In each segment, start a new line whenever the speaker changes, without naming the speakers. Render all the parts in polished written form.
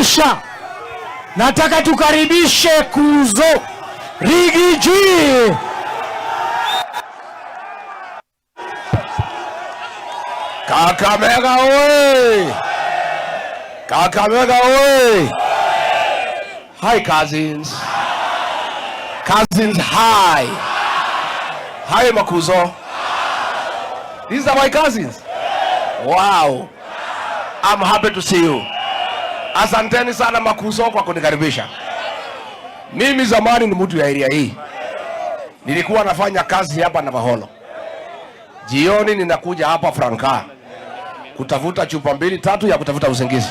Kukaribisha, nataka tukaribishe Kuzo Riggy G.
Kakamega oye! Kakamega oye! Hi cousins. Cousins, hi. Hi Makuzo. These are my cousins. Wow. I'm happy to see you. Asanteni sana Makuzo kwa kunikaribisha. Mimi zamani ni mtu ya area hii. Nilikuwa nafanya kazi hapa Navakholo. Jioni ninakuja hapa Franka kutafuta chupa mbili tatu ya kutafuta usingizi.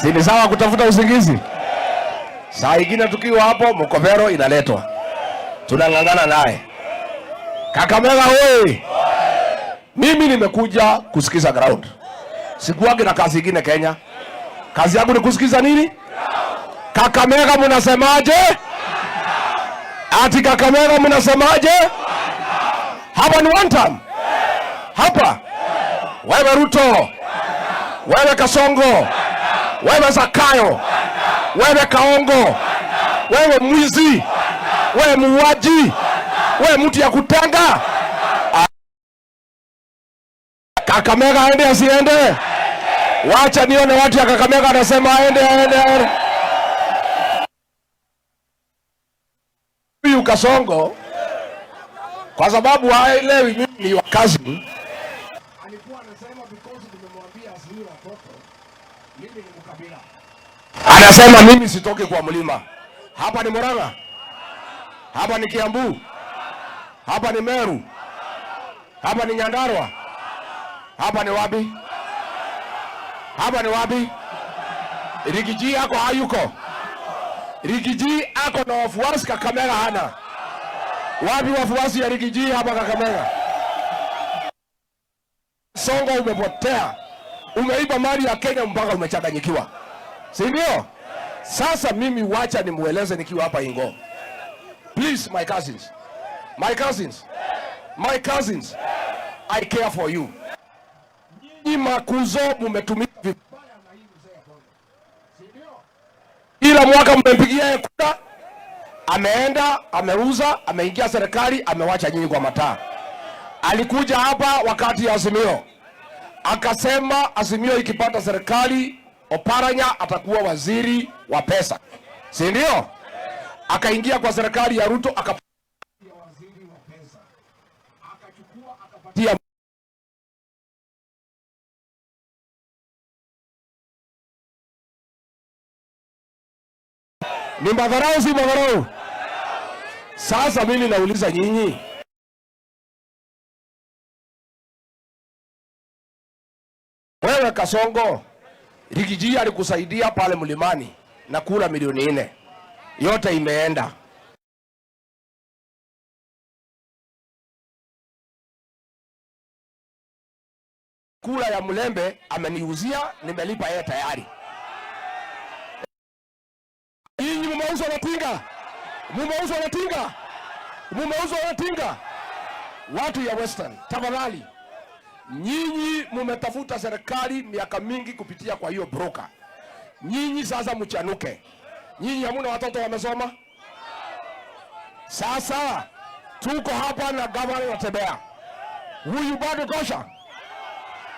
Si ni sawa kutafuta usingizi? Saa ingine tukiwa hapo mkovero inaletwa, tunang'ang'ana naye. Kakamega wewe, mimi nimekuja kusikiza ground. Sikuwagi na kazi ingine Kenya. Kazi yangu ni kusikiza nini? Kakamega mnasemaje? Ati Kakamega mnasemaje? Hapa ni one time. Hapa wewe Ruto, wewe Kasongo, wewe Zakayo, wewe Kaongo, wewe mwizi, wewe muuaji, wewe mtu ya kutenga. Kakamega aende asiende? Wacha nione watu ya Kakamega anasema aende, aende, aende. Huyu Kasongo kwa sababu haelewi mimi ni wa cousin, alikuwa anasema because nimemwambia asiwe watoto, mimi ni mkabila. Anasema mimi sitoki kwa mlima. Hapa ni Murang'a, hapa ni Kiambu, hapa ni Meru, hapa ni Nyandarua, hapa ni wapi? Hapa ni wapi? Riggy G ako hayuko? Riggy G ako na wafuasi, Kakamega hana. Wapi wafuasi ya Riggy G hapa Kakamega? Songo umepotea, umeiba mali ya Kenya mpaka umechanganyikiwa, si ndio? Sasa mimi wacha nimueleze nikiwa hapa Ingo. Please my cousins, my cousins, my cousins, I care for you. Nyinyi makuzo mumetumika vibaya na hii mzee Kongo, si ndio? Kila mwaka mmempigia yeye kura, ameenda ameuza, ameingia serikali, amewacha nyinyi kwa mataa. Alikuja hapa wakati ya Azimio akasema Azimio ikipata serikali Oparanya atakuwa waziri wa pesa, si ndio? Akaingia kwa serikali ya Ruto akapatia waziri wa pesa, akachukua akapatia ni madharau, si madharau? Sasa mimi nauliza nyinyi, wewe Kasongo, Riggy G alikusaidia pale mlimani na kula milioni 4 yote imeenda. Kula ya Mlembe ameniuzia, nimelipa yeye tayari. Nyinyi mumeuzwa na tinga, mumeuzwa na tinga, mumeuzwa na tinga. Watu ya Western, tafadhali, nyinyi mumetafuta serikali miaka mingi kupitia kwa hiyo broker. Nyinyi sasa mchanuke. Nyinyi hamuna watoto wamesoma? Sasa tuko hapa na gavana Natembeya. Huyu bado tosha?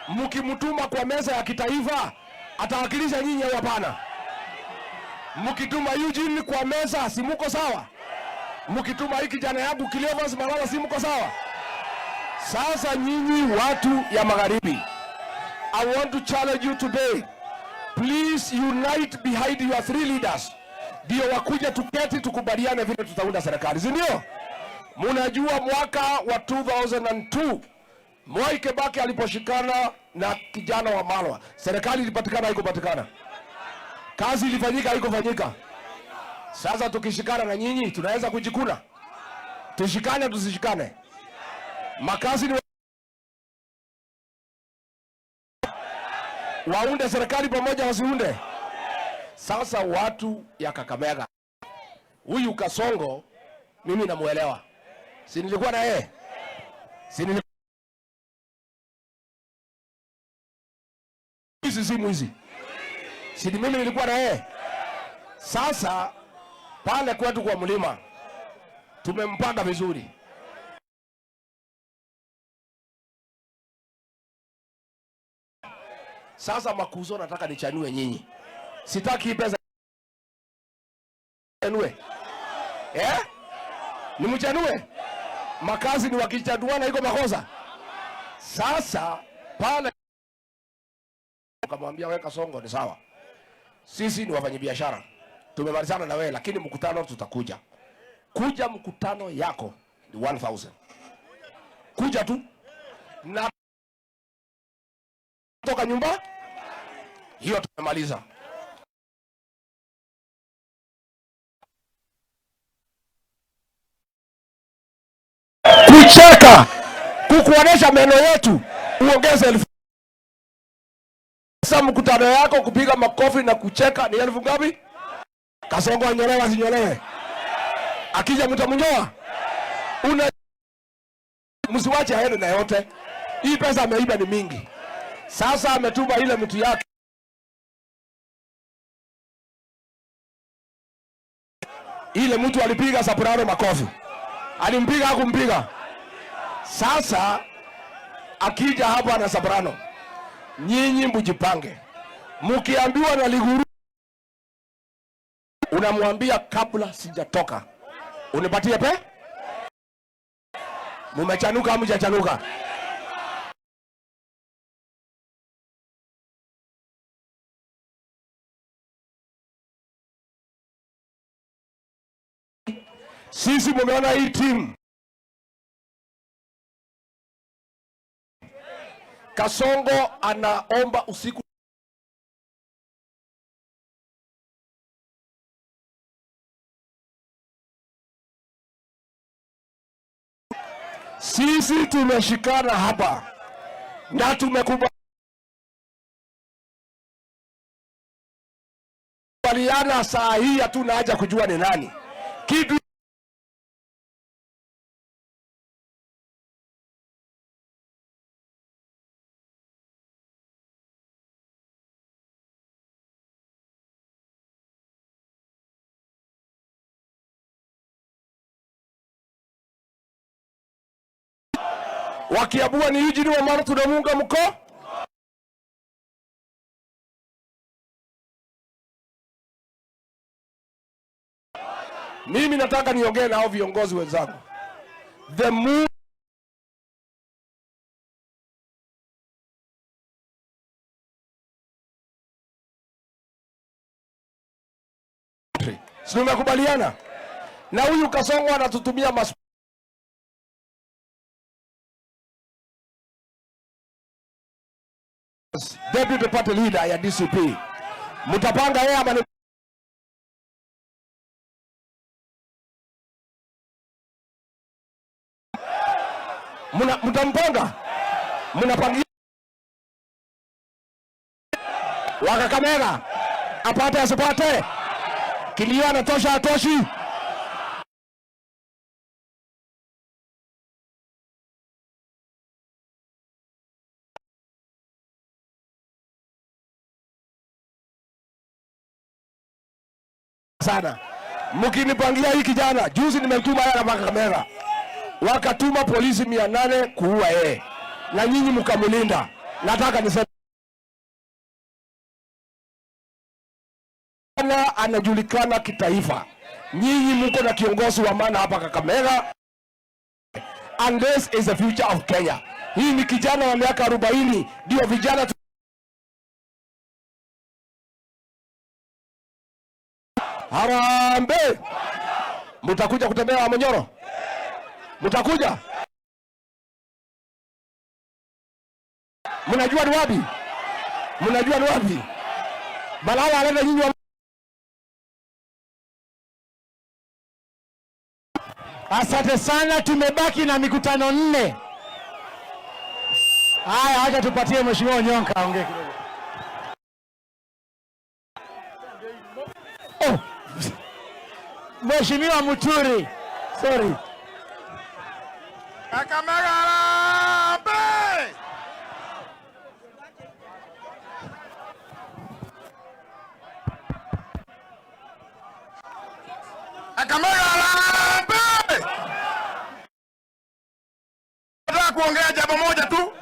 Mkimtuma kwa meza ya kitaifa atawakilisha nyinyi au hapana? Mkituma Eugene kwa meza si muko sawa? Mkituma hii kijana yangu Cleophas Malala si muko sawa? Sasa nyinyi watu ya magharibi, I want to challenge you today. Please unite behind your three leaders. Ndio wakuja tuketi tukubaliane vile tutaunda serikali, si ndio? Munajua mwaka wa 2002 Mwai Kibaki aliposhikana na kijana wa Malwa, serikali ilipatikana haikupatikana? Kazi ilifanyika haikufanyika? Sasa tukishikana na nyinyi tunaweza kujikuna? Tushikane tusishikane? Makazi ni waunde serikali pamoja, wasiunde? Sasa watu ya Kakamega, huyu Kasongo mimi namuelewa, si nilikuwa na yeye, si nilikuwa si mwizi, Si ni mimi nilikuwa na yeye? Sasa pale kwetu kwa mlima tumempanga vizuri. Sasa makuzo nataka nichanue nyinyi. Sitaki pesa chanue. Eh? Nimchanue? Makazi ni wakichanuana iko makosa. Sasa pale ukamwambia weka Songo ni sawa. Sisi ni wafanyabiashara. Tumemalizana na wewe lakini mkutano tutakuja. Kuja mkutano yako ni 1000. Kuja tu. Na toka nyumba hiyo tumemaliza. Kucheka, kukuonesha meno yetu, uongeze 1000. Sasa mkutano yako kupiga makofi na kucheka ni 1000 ngapi? Kasongo anyolewe asinyolewe? Akija mtamnyoa? Una msiwache aende na yote. Hii pesa ameiba ni mingi. Sasa ametuma ile mtu yake. Ile mtu alipiga Soprano makofi. Alimpiga hakumpiga? Sasa akija hapa na Soprano, nyinyi mjipange. Mkiambiwa na Liguru, unamwambia kabla sijatoka unipatie pe? Mumechanuka au hamjachanuka? Sisi mumeona hii team. Kasongo anaomba usiku Sisi tumeshikana hapa na tumekubaliana saa hii hatuna haja kujua ni nani. Kitu wakiabua ni Eugene Wamalwa tunamuunga mkono. Mimi nataka niongee na hao viongozi wenzangu. The move si tumekubaliana na huyu Kasongo anatutumia mas Deputy Party Leader ya DCP. Mtapanga yeye ama ni mtampanga? Mnapangia Wakakamega apate asipate? Kilio anatosha atoshi? Sana. Mkinipangia hii kijana, juzi nimetuma yeye hapa Kakamega. Wakatuma polisi 800 kuua yeye. Na nyinyi mkamlinda. Nataka niseme anajulikana kitaifa. Nyinyi mko na kiongozi wa maana hapa Kakamega. And this is the future of Kenya. Hii ni kijana wa miaka 40, ndio vijana Harambee! Mtakuja kutembea Wamunyoro? Mtakuja? Mnajua ni wapi? Mnajua ni wapi? Malala aleta nyinyi wa
Asante sana, tumebaki na mikutano 4. Haya, acha tupatie Mheshimiwa Onyonka aongee kidogo. Oh. Mheshimiwa Muturi, sorry.
Kakamega harambee! Kakamega harambee! Nataka kuongea jambo moja tu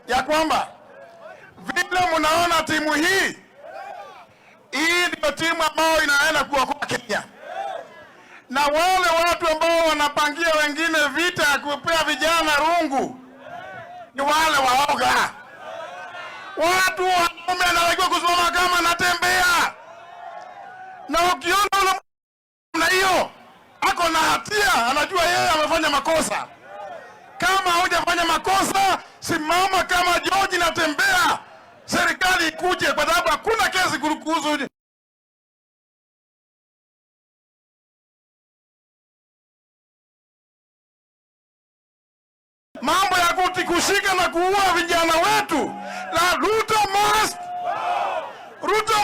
ya kwamba vile mnaona timu hii, hii ndio timu ambayo inaenda kuokoa Kenya, na wale watu ambao wanapangia wengine vita ya kupea vijana rungu ni wale waoga. Watu wanaume anatakiwa kusimama kama anatembea, na ukiona ule na hiyo ako na hatia, anajua yeye amefanya makosa. Kama hujafanya makosa, simama kama George Natembeya, serikali ikuje, kwa sababu hakuna kesi kuhusu mambo ya kuti kushika na kuua vijana wetu. Na Ruto must, Ruto